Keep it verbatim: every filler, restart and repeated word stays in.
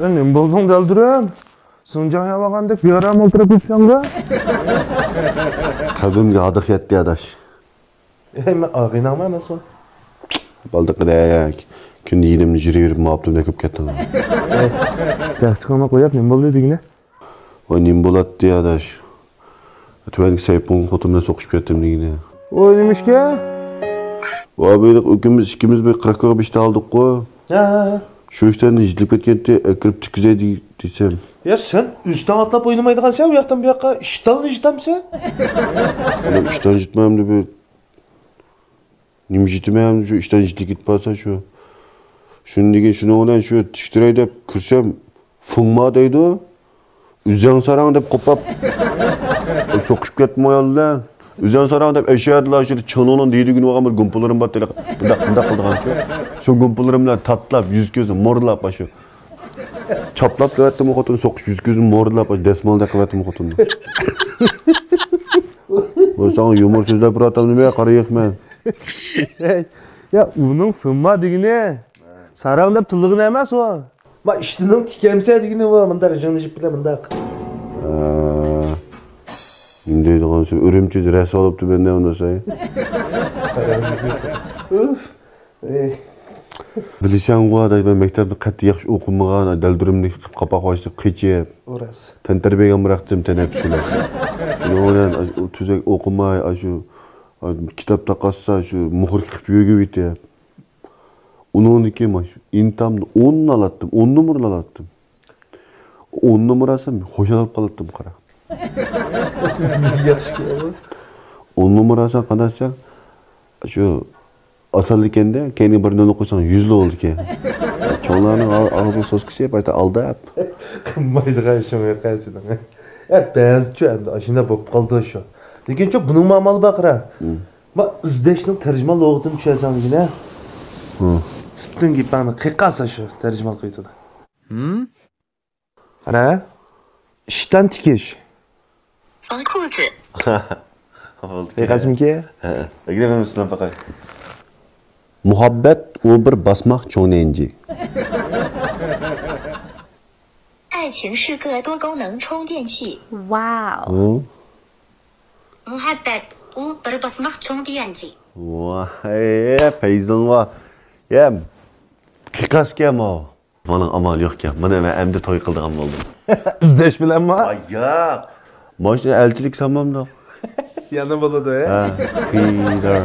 نېمە بولدۇڭ دەلدۈرۈم؟ سىڭجاڭ ياۋاغاندەك بىئارام ئولتۇرۇپ كېتىپسەنغۇ؟ قەلبىمگە ھادىق يەتتى ئاداش. ئەي، مەن ئاغىنەڭمۇ ئەمەسمۇ؟ بالدىقىدەك كۈندە يېنىمدا يۈرۈۋېرىپ ماۋۇپتۇ نەكىپ كەتتىڭ. چاقچىقىڭنى قويۇپ نېمە بولدى دېگىنە؟ ۋاي نېمە بولاتتى ئاداش؟ تۆۋەندىكى سەيپۇڭ خوتۇن بىلەن سوقۇشۇپ كەتتىم دېگىنە. ۋاي نېمىشكە؟ ۋاي بىر ئۇكىمىز ئىككىمىز بىر قىراككىغا بىشتا ئالدۇققۇ. ھە. شۇ ئىشتان يېتىلىپ كەتكەنتى، ئەكىرىپ تىككۈزەي دېسەم. يا سەن ئۈستەڭ ئاتلاپ ئوينىمايدىغانسەن، ئۇ ياقتىن بۇ ياققا ئىشتانلا يېتەمسەن؟ ئۇلار ئىشتان يېتىمەمدى بىر. نېمە يېتىمەمدى شۇ ئىشتان يېتىلىپ كېتىپ قالسا شۇ. شۇنى دېگىن شۇنىڭ بىلەن شۇ تىكتۈرەي دەپ كىرسەم، فېڭما دەيدۇ. ئۆزەڭ ساراڭ دەپ قوپاپ سوقۇشۇپ كەتتىم ئايال بىلەن. ئۆزەڭ ساراڭ دەپ ئەشەدىلا شۇ چىڭنۇڭنىڭ دېيىدىغىنى بولغان بىر گۇمپىلىرىم بار تېلىق. بۇنداق، بۇنداق قىلىدىغانچۇ. شۇ گۇمپىلىرىم بىلەن تاتلاپ، يۈز كۆزنى مورلاپ، ئاشۇ چاپلاپ تۇراتتىمۇ خوتۇن سوقۇش، يۈز كۆزنى مورلاپ، ئاشۇ دەسمالدەك قىلىۋەتتىمۇ خوتۇننى. بۇ ساڭا يۇمۇر سۆزلەپ بۇراتام نېمە قارا يېق مەن. يا، ئۇنىڭ فېڭما دېگىنى ساراڭ دەپ تىللىغىنى ئەمەس ئۇ. ما ئىشتىنىڭ تىكەمسە دېگىنى ئۇ، مۇنداق ژىڭنىشىپ بىلەن مۇنداق. ئە، نېمە دەيدىغان سۆز؟ ئۈرۈمچىدە رەس ئالىپتۇ مەندە ئۇندىساي. ئۇف. ئەي. بىلىسەنغۇ، ئاداش، مەن مەكتەپنى قەتئىي ياخشى ئوقۇمىغان، دەلدۈرۈمنى قىلىپ قاپاق باشلاپ قېچىپ. ئۇ راست. تەنتەربىيەگە بىراقتىم تەنەپپۇسنى. شۇنىڭ بىلەن ئاشۇ تۈزەك ئوقۇماي، ئاشۇ، ئاشۇ كىتاب تاقاتسا، شۇ مۇخبىر قىلىپ يۈرگۈۋېتىپ. ئۇنىڭدىن كېيىن مانا شۇ ئىنتامنى ئون ئالاتتىم، ئون نومۇرلا ئالاتتىم. ئون نومۇر ئالسام، خۇشال بولۇپ قالاتتىم، قارا. ياخشىكەن. ئون نومۇر ئالساڭ، قانداقسەن؟ شۇ ئاسانلا ئىكەندە، كەينىگە بىر نۆل قويساڭ، يۈزلا بولىدىكەن. چوڭلارنىڭ ئا-، ئاغزىغا سوسكا سېلىپ، ئايتا ئالداپ. قىلمايدىغان ئىشىڭ يوق سېنىڭ. ئە، بەزىچۇ ئەمدى ئاشۇنداق بولۇپ قالىدۇ شۇ. لېكىنچۇ بۇنىڭمۇ ئامالى بار، قارا. ھىم. ما ئىزدەشنىڭ تەرجىمان لۇغىتىنى چۈشەنسەڭ دېگىنە. ھىم. پۈتۈن گېپىڭنى قىيقاسا شۇ تەرجىمان قىلىۋېتىدۇ. ھىم؟ قارا. ئىشتان تىكىش. 缝裤子。 بولدى. قىيقاسمىكى؟ ھە. ئەگىلى مەن سىلەن باقاي. مۇھەببەت ئۇ بىر باسماق چوڭ دېيەنچى. 爱情是个多功能充电器。 Wow. ھىم؟ مۇھەببەت ئۇ بىر باسماق چوڭ دېيەنچى. ۋاي، پەيزىڭ بار. يا، قىيقاسكەن ئۇ. مانا ئامال يوقكەن. مانا مەن ئەمدى توي قىلىدىغان بولدۇم. ئىزدەش بىلەنما؟ ئاي، ياق. ماشىنا ئەلچىلىك سالمامدۇ؟ يەنە بولىدۇ، ھە؟ ھە، خېرىدار.